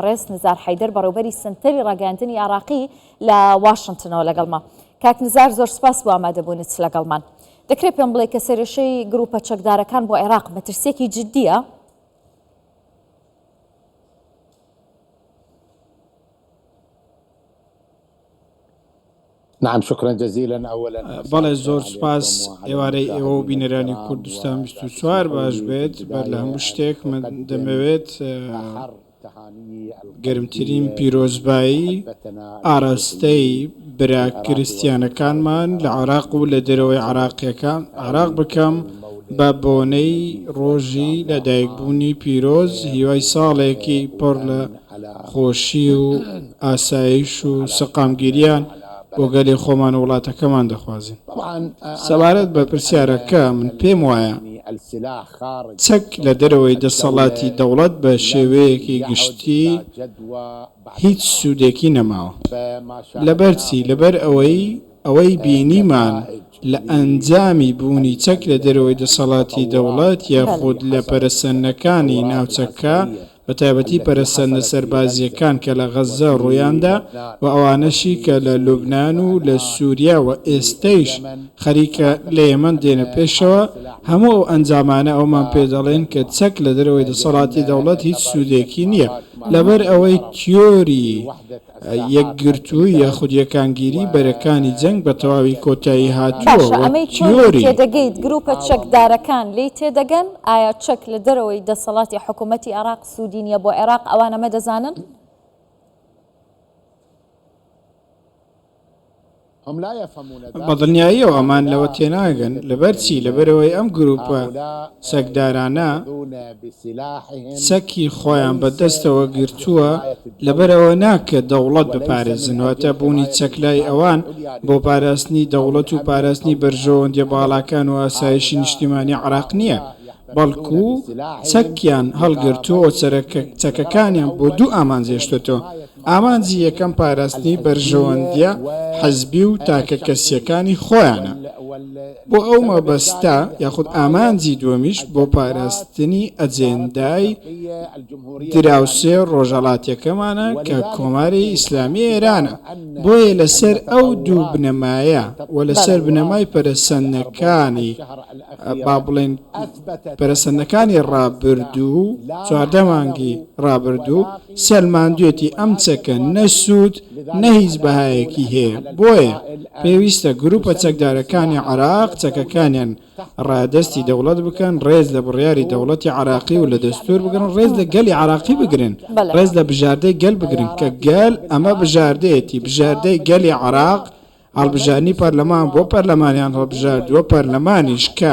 بەڕێز نزار حەیدەر بەڕێوبەری سەنتەری ڕاگەیاندنی عێراقی لە واشنتنەوە لەگەڵمە. کاک نزار زۆر سپاس بۆ ئامادەبوونت لەگەڵمان. دەکرێت پێم بڵێی کە سەرێشەی گرووپە چەکدارەکان بۆ عێراق مەترسییەکی جددییە؟ نعم شکرا جزیلا اولا بەڵێ زۆر سوپاس ئێوارەی ئێوە و بینەرانی کوردستان 24 باش بێت بەر لە هەموو شتێک من دەمەوێت گەرمترین پیرۆزبایی ئاراستەی برا کریستیانەکانمان لە عێراق و لە دەرەوەی عێراقیەکان عێراق بکەم بە بۆنەی ڕۆژی لەدایکبوونی پیرۆز هیوای ساڵێکی پڕ لە خۆشی و ئاسایش و سەقامگیریان بۆ گەلی خۆمان و وڵاتەکەمان دەخوازین. سەبارەت بە پرسیارەکە، من پێم وایە چەک لە دەرەوەی دەسەڵاتی دەوڵەت بە شێوەیەکی گشتی هیچ سوودێکی نەماوە. لەبەر چی؟ لەبەر ئەوەی ئەوەی بینیمان لە ئەنجامی بوونی چەک لە دەرەوەی دەسەڵاتی دەوڵەت یاخود لە پەرەسەندنەکانی ناوچەکە بەتایبەتی پەرەسەندنە سەربازییەکان کە لە غەززە ڕوویاندا و ئەوانەشی کە لە لوبنان و لە سوریا و ئێستەیش خەریکە لە یەمەن دێنە پێشەوە، هەموو ئەو ئەنجامانە ئەوەمان پێ دەڵێن کە چەک لە دەرەوەی دەسەڵاتی دەوڵەت هیچ سوودێکی نییە لەبەر ئەوەی تیۆری یەکگرتوویی یاخود یەکانگیری بەرەکانی جەنگ بە تەواوی کۆتایی هاتووە باشە و ئەمەی تۆ لێی تیۆری. تێدەگەیت گروپە چەکدارەکان لێی تێدەگەن؟ ئایا چەک لە دەرەوەی دەسەڵاتی حکومەتی عێراق سوودی نییە بۆ عێراق ئەوان ئەمە دەزانن؟ بە دڵنیاییەوە ئەمان لەوە تێناگەن، لەبەر چی؟ لەبەرئەوەی ئەم گروپە چەکدارانە چەکی خۆیان بە دەستەوە گرتووە لەبەرئەوە نا کە دەوڵەت بپارێزن، واتە بوونی چەک لای ئەوان بۆ پاراستنی دەوڵەت و پاراستنی بەرژەوەندیە باڵاکان و ئاسایشی نیشتیمانی عێراق نییە، بەڵکو چەکیان هەڵگرتووە و چەکەکانیان بۆ دوو ئامانج هێشتۆتەوە، ئامانجی یەکەم پاراستنی بەرژەوەندییە حزبی و تاکەکەسییەکانی خۆیانە بۆ ئەو مەبەستە، یاخود ئامانجی دووەمیش بۆ پاراستنی ئەجێندای دراوسێ ڕۆژهەڵاتیەکەمانە کە کۆماری ئیسلامی ئێرانە. بۆیە لەسەر ئەو دوو بنەمایە و لەسەر بنەمای پەرەسەندنەکانی با بڵێین پەرەسەندنەکانی ڕابردوو، 14 مانگی ڕابردوو، سەلماندوێتی ئەم چەکە نە سوود نە هیچ بەهایەکی هەیە، بۆیە پێویستە گروپە چەکدارەکانی عێراق چەکەکانیان ڕادەستی دەوڵەت بکەن، ڕێز لە بڕیاری دەوڵەتی عێراقی و لە دەستوور بگرن، ڕێز لە گەلی عێراقی بگرن، ڕێز لە بژاردەی گەل بگرن کە گەل ئەمە بژاردەیەتی، بژاردەی گەلی عێراق هەڵبژاردنی پەرلەمان بۆ پەرلەمانیان هەڵبژاردووە، پەرلەمانیش کە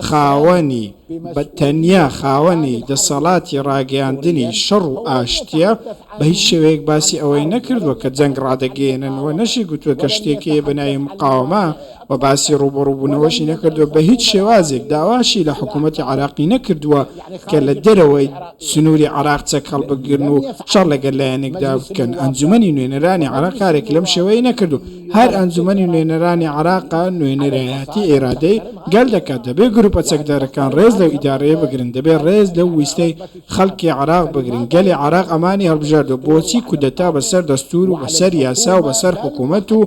خاوەنی بە تەنیا خاوەنی دەسەڵاتی ڕاگەیاندنی شەڕ و ئاشتییە، بە هیچ شێوەیەک باسی ئەوەی نەکردووە کە جەنگ ڕادەگەیەنن و نەشی گوتووە کە شتێک هەیە بە ناوی مقاوەمە و باسی ڕووبەڕووبوونەوەشی نەکردووە بە هیچ شێوازێک داواشی لە حکوومەتی عێراقی نەکردووە کە لە دەرەوەی سنووری عێراق چەک هەڵبگرن و شەڕ لەگەل لایەنێکدا بکەن، ئەنجوومەنی نوێنەرانی عێراق کارێکی لەم شێوەیەی نەکردوو، هەر ئەنجوومەنی نوێنەرانی عێراقە نوێنەرایەتی ئیرادەی گەل دەکات، دەبێ گرووپە چەکدارەکان ڕێز لەو ئیدارەیە بگرن، دەبێ ڕێز لەو ویستەی خەڵکی عێراق بگرن، گەلی عێراق ئەمانی هەڵبژاردووە، بۆچی کودەتا بەسەر دەستوور و بەسەر یاسا و بەسەر حکوومەت و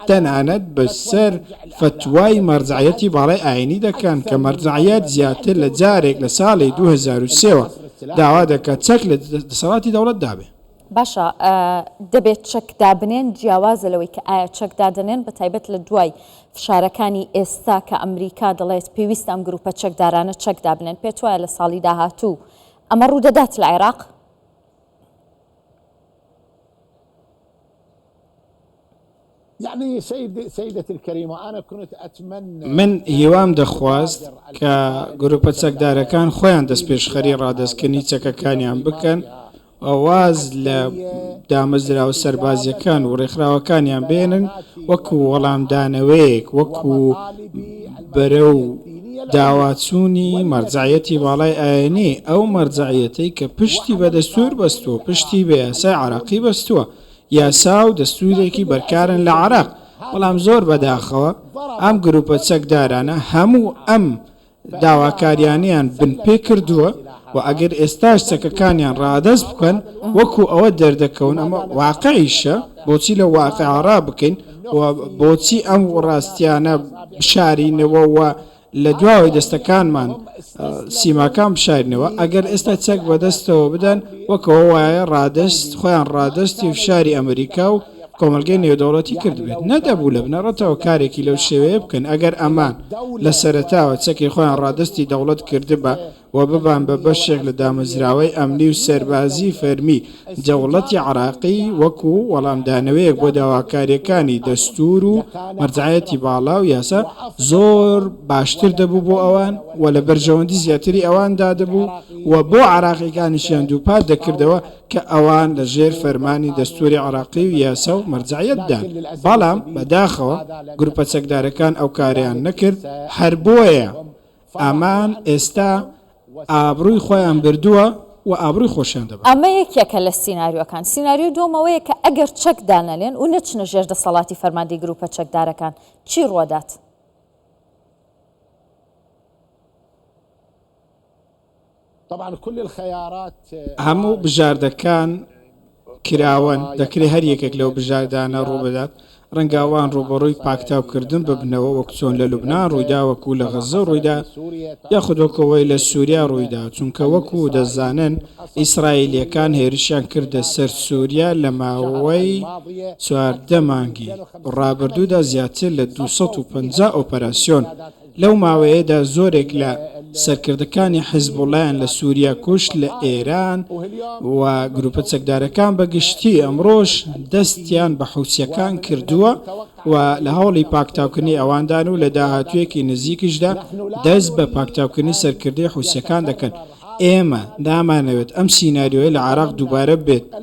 تەنانەت بەسەر فەتوای مەرجەعیەتی باڵای ئایینی دەکەن کە مەرجەعیەت زیاتر لە جارێک لە ساڵی 2003 وە داوا دەکات چەک لە دەسەڵاتی دەوڵەت دابێ. باشە دەبێت چەک دابنێن جیاوازە لەوەی کە ئایا چەک دادەنێن بە تایبەت لە دوای فشارەکانی ئێستا کە ئەمریکا دەڵێت پێویستە ئەم گروپە چەکدارانە چەک دابنێن پێت وایە لە ساڵی داهاتوو ئەمە ڕوودەدات لە عێراق؟ من هیوام دەخواست کە گروپە چەکدارەکان خۆیان دەستپێشخەری ڕادەستکردنی چەکەکانیان بکەن و واز لە دامەزراوە سەربازییەکان و ڕێکخراوەکانیان بێنن وەکو وەڵامدانەوەیەک وەکو بەرەو داواچوونی مەرجەعیەتی باڵای ئایینی، ئەو مەرجەعیەتەی کە پشتی بە دەستوور بەستووە، پشتی بە یاسای عێراقی بەستووە. یاسا و دەستوورێکی بەرکارن لە عێراق، بەڵام زۆر بەداخەوە ئەم گروپە چەکدارانە هەموو ئەم داواکاریانەیان بنپێ کردووە و ئەگەر ئێستاش چەکەکانیان ڕادەست بکەن وەکو ئەوە دەردەکەون، ئەمە واقعیشە، بۆچی لەو واقعە ڕابکەین و بۆچی ئەم ڕاستیانە بشارینەوە و لە دواوەی دەستەکانمان سیماکان بشارینەوە، ئەگەر ئێستا چەک بەدەستەوە بدەن وەک ئەوە وایە ڕادەست خۆیان ڕادەستی فشاری ئەمریکا و کۆمەڵگەی نێودەوڵەتی کردبێت، نەدەبوو لە بنەڕەتەوە کارێکی لەو شێوەیە بکەن، ئەگەر ئەمان لە سەرەتاوە چەکی خۆیان ڕادەستی دەوڵەت کردبا و ببان بە بەشێک لە دامەزراوەی ئەمنی و سەربازی فەرمی دەوڵەتی عێراقی وەکو وەڵامدانەوەیەک بۆ داواکارییەکانی دەستوور و مەرجەعیەتی باڵا و یاسا زۆر باشتر دەبوو بۆ ئەوان و لە بەرژەوەندی زیاتری ئەواندا دەبوو و بۆ عێراقیەکانیشیان دووپات دەکردەوە کە ئەوان لە ژێر فەرمانی دەستووری عێراقی و یاسا و مەرجەعیەتدان بەڵام بەداخەوە گروپە چەکدارەکان ئەو کارەیان نەکرد هەر بۆیە ئەمان ئێستا ئابڕووی خۆیان بردووە و ئابڕووی خۆشیان دەبەن. ئەمە یەکێکە لە سیناریۆکان. سیناریۆی دووەم ئەوەیە کە ئەگەر چەک دانەنێن و نەچنە ژێر دەسەڵاتی فەرماندەی گرووپە چەکدارەکان، چی ڕووەدات؟ هەموو بژاردەکان کراوەن، دەکرێت هەر یەکێک لەو بژاردانە ڕووبدات، ڕەنگە ئەوان ڕووبەڕووی پاکتاوکردن ببنەوە وەک چۆن لە لوبنان ڕوویدا، وەکو لە غەززە ڕوویدا، یاخود وەک ئەوەی لە سووریا ڕوویدا، چونکە وەکو دەزانن ئیسرائیلییەکان هێرشیان کردە سەر سووریا لە ماوەی 14 مانگی ڕابردوودا زیاتر لە 250 ئۆپەراسیۆن لەو ماوەیەدا زۆرێک لە سەرکردەکانی حیزبوڵایان لە سوریا کوشت، لە ئێران و گروپە چەکدارەکان بە گشتی ئەمڕۆش دەستیان بە حوسییەکان کردووە و لە هەوڵی پاکتاوکردنی ئەواندان و لە داهاتوویەکی نزیکیشدا دەست بە پاکتاوکردنی سەرکردەی حوسییەکان دەکەن. ئێمە نامانەوێت ئەم سیناریۆیە لە عێراق دووبارە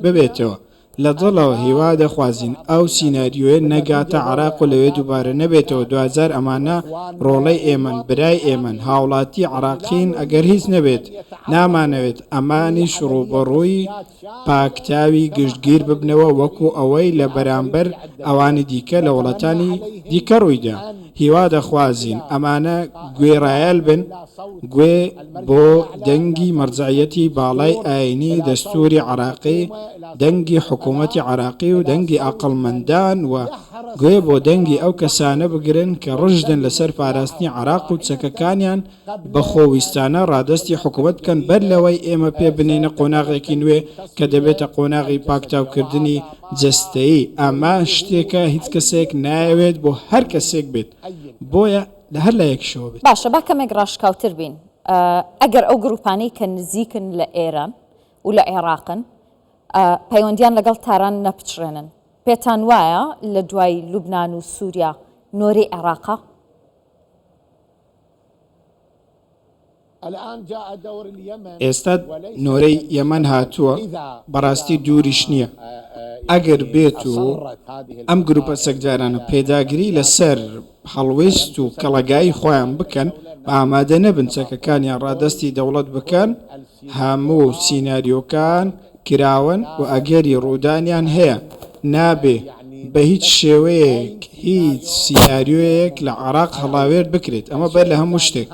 ببێتەوە. لە دڵەوە هیوا دەخوازین ئەو سیناریۆیە نەگاتە عێراق و لەوێ دووبارە نەبێتەوە، دواجار ئەمانە ڕۆڵەی ئێمەن، برای ئێمەن، هاوڵاتی عێراقین، ئەگەر هیچ نەبێت نامانەوێت ئەمانیش ڕووبەڕووی پاکتاوی گشتگیر ببنەوە وەکو ئەوەی لە بەرامبەر ئەوانی دیکە لە وڵاتانی دیکە ڕوویدا. هیوا دەخوازین ئەمانە گوێڕایەل بن، گوێ بۆ دەنگی مەرجەعیەتی باڵای ئاینی، دەستوری عێراقی، دەنگی حکومەتی عێراقی و دەنگی ئاقڵمەندان و گوێ بۆ دەنگی ئەو کەسانە بگرن کە ڕژدن لەسەر پاراستنی عێراق و چەکەکانیان بە خۆویستانە ڕادەستی حکومەت بکەن بەر لەوەی ئێمە پێ بنێینە قۆناغێکی نوێ کە دەبێتە قۆناغی پاکتاوکردنی جەستەیی، ئەمە شتێکە هیچ کەسێک نایەوێت بۆ هەر کەسێک بێت بۆیە لە هەر لایەکیشەوە بێت. باشە با کەمێک ڕاشکاوتر بین، ئەگەر ئەو گروپانەی کە نزیکن لە ئێران و لە عێراقن پەیوەندیان لەگەڵ تاران نەپچڕێنن، پێتان وایە لە دوای لوبنان و سووریا نۆرەی عێراقە؟ ئێستا نۆرەی یەمەن هاتووە، بەڕاستی دووریش نییە. ئەگەر بێت و ئەم گروپە چەکدارانە پێداگری لەسەر هەڵوێست و کەڵەگایی خۆیان بکەن و ئامادە نەبن چەکەکانیان ڕادەستی دەوڵەت بکەن، هەموو سیناریۆکان کراوەن و ئەگەری ڕوودانیان هەیە، نابێ بە هیچ شێوەیەک هیچ سیناریۆیەک لە عێراق هەڵاوێرد بکرێت، ئەمە بەر لە هەموو شتێک.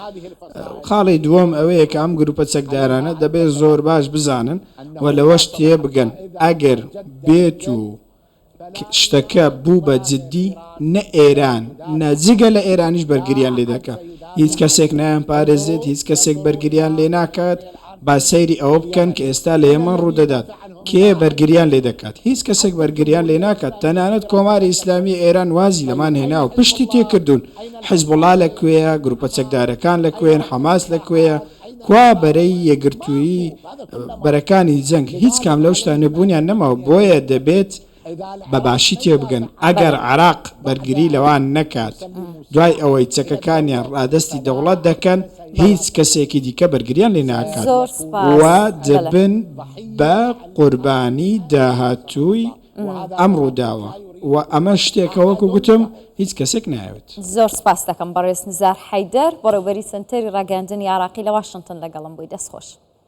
خاڵی دووەم ئەوەیە کە ئەم گروپە چەکدارانە دەبێت زۆر باش بزانن و لەوەش تێبگەن ئەگەر بێت و شتەکە بوو بە جدی نە ئێران نە جگە لە ئێرانیش بەرگریان لێ دەکا هیچ کەسێک نایان پارێزێت هیچ کەسێک بەرگریان لێ ناکات با سەیری ئەوە بکەن کە ئێستا لە یەمەن ڕوودەدات کێ بەرگریان لێ دەکات هیچ کەسێک بەرگریان لێ ناکات تەنانەت کۆماری ئیسلامی ئێران وازی لەمان هێنا و پشتی تێکردوون حزبوڵا لە کوێیە گروپە چەکدارەکان لە کوێن حەماس لە کوێیە کوا بەرەی یەکگرتوویی بەرەکانی جەنگ؟ هیچ کام لەو شتانە بوونیان نەماوە، بۆیە دەبێت بە باشی تێبگەن ئەگەر عێراق بەرگری لەوان نەکات دوای ئەوەی چەکەکانیان ڕادەستی دەوڵەت دەکەن هیچ کەسێکی دیکە بەرگریان لێ ناکات و دەبن بە قوربانی داهاتووی ئەم ڕووداوە و ئەمە شتێکە وەکو گوتم هیچ کەسێک نایەوێت. زۆر سپاست دەکەم بەڕێز نزار حەیدەر، بەڕێوبەری سەنتەری ڕاگەیاندنی عێراقی لە واشنتن لەگەڵم بووی. دەست خۆش.